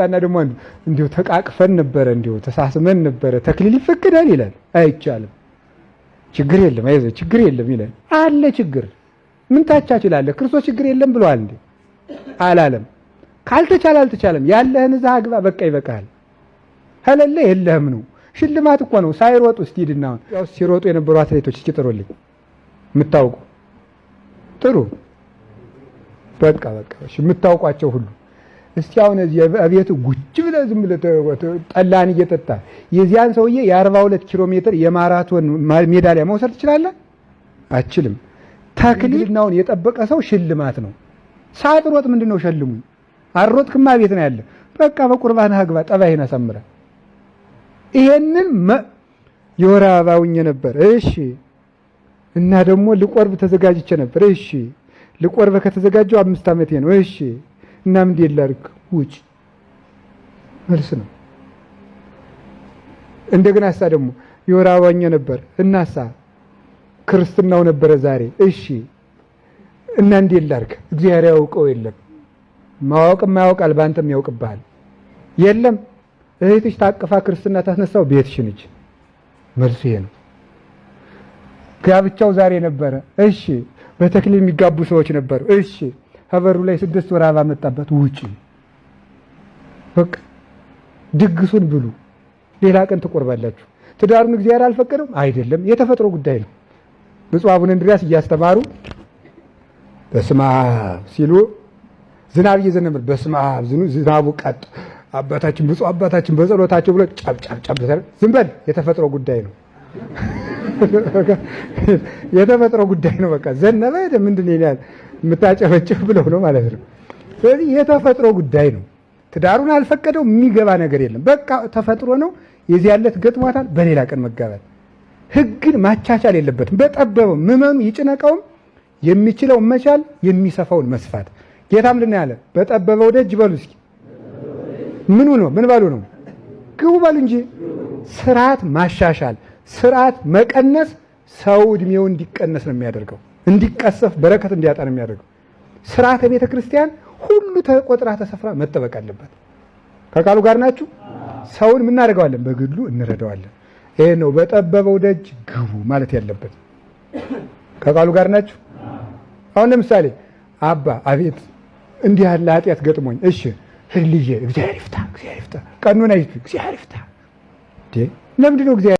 እና ደግሞ አንዱ እንዲሁ ተቃቅፈን ነበረ፣ እንዲሁ ተሳስመን ነበረ፣ ተክሊል ይፈቅዳል ይላል። አይቻልም። ችግር የለም፣ አይዞህ ችግር የለም ይላል። አለ ችግር። ምን ታቻችላለህ? ክርስቶስ ችግር የለም ብለዋል እንዴ? አላለም። ካልተቻለ አልተቻለም። ያለህን እዛ አግባ፣ በቃ ይበቃል። ከሌለ የለህም ነው። ሽልማት እኮ ነው። ሳይሮጡ እስቲ ሂድና አሁን ያው ሲሮጡ የነበሩ አትሌቶች እስኪ ጥሩልኝ፣ የምታውቁ ጥሩ። በቃ በቃ እሺ፣ የምታውቋቸው ሁሉ እስቲ አሁን እዚህ እቤት ጉጭ ብለህ ዝም ብለህ ጠላህን እየጠጣ የዚያን ሰውዬ የ42 ኪሎ ሜትር የማራቶን ሜዳሊያ መውሰድ ትችላለህ? አችልም። ተክሊልናውን የጠበቀ ሰው ሽልማት ነው። ሳትሮጥ ምንድን ነው ሸልሙኝ? አልሮጥክማ ቤት ነው ያለ። በቃ በቁርባን አግባ፣ ጠባይህን አሳምረህ። ይሄንን የወር አበባ ሁኜ ነበር። እሺ እና ደግሞ ልቆርብ ተዘጋጅቼ ነበር። እሺ ልቆርብ ከተዘጋጀው 5 ዓመቴ ነው። እሺ እና ምንድን ላድርግ? ውጭ መልስ ነው። እንደገና እሳ ደግሞ የወር አበባ ሁኜ ነበር። እናሳ ክርስትናው ነበረ ዛሬ። እሺ እና እንዴት ላድርግ? እግዚአብሔር ያውቀው የለም ማወቅም ያውቃል፣ በአንተም ያውቅብሃል። የለም እህትሽ ታቅፋ ክርስትና ታስነሳው ቤትሽን እጅ መልሱ ይሄ ነው። ጋብቻው ዛሬ ነበረ። እሺ በተክሊል የሚጋቡ ሰዎች ነበሩ። እሺ ከበሩ ላይ 6 ወር አበባ መጣበት። ውጪ በቃ ድግሱን ብሉ፣ ሌላ ቀን ትቆርባላችሁ። ትዳሩን እግዚአብሔር አልፈቀደውም አይደለም፣ የተፈጥሮ ጉዳይ ነው። ብፁዕ አቡነ እንድርያስ እያስተማሩ በስመ አብ ሲሉ ዝናብ እየዘነበ በስመ አብ ዝናቡ ቀጥ አባታችን ብፁዕ አባታችን በጸሎታቸው ብሎ ጫብ ጫብ ጫብ ዝም በል የተፈጥሮ ጉዳይ ነው። የተፈጥሮ ጉዳይ ነው። በቃ ዘነበ ምንድን ነው ይላል የምታጨበጭብ ብለው ነው ማለት ነው። ስለዚህ የተፈጥሮ ጉዳይ ነው። ትዳሩን አልፈቀደው የሚገባ ነገር የለም። በቃ ተፈጥሮ ነው። የዚህ ያለት ገጥሟታል። በሌላ ቀን መጋባት ህግን ማቻቻል የለበትም። በጠበበው ምመኑ ይጭነቀውም የሚችለው መቻል የሚሰፋውን መስፋት። ጌታ ምንድን ነው ያለ? በጠበበው ደጅ በሉ እስኪ ምኑ ነው? ምን በሉ ነው? ግቡ በሉ እንጂ። ስርዓት ማሻሻል፣ ስርዓት መቀነስ ሰው እድሜው እንዲቀነስ ነው የሚያደርገው፣ እንዲቀሰፍ በረከት እንዲያጣ ነው የሚያደርገው። ስርዓተ ቤተ ክርስቲያን ሁሉ ተቆጥራ ተሰፍራ መጠበቅ አለበት። ከቃሉ ጋር ናችሁ። ሰውን ምን እናደርገዋለን? በግሉ እንረዳዋለን። ይሄ ነው በጠበበው ደጅ ግቡ ማለት ያለበት። ከቃሉ ጋር ናችሁ። አሁን ለምሳሌ አባ አቤት እንዲህ ያለ ኃጢአት ገጥሞኝ፣ እሺ ሂድ ልጄ እግዚአብሔር ይፍታ፣ እግዚአብሔር ይፍታ፣ ቀኑን አይቱ እግዚአብሔር ይፍታ። ለምንድን ነው እግዚአብሔር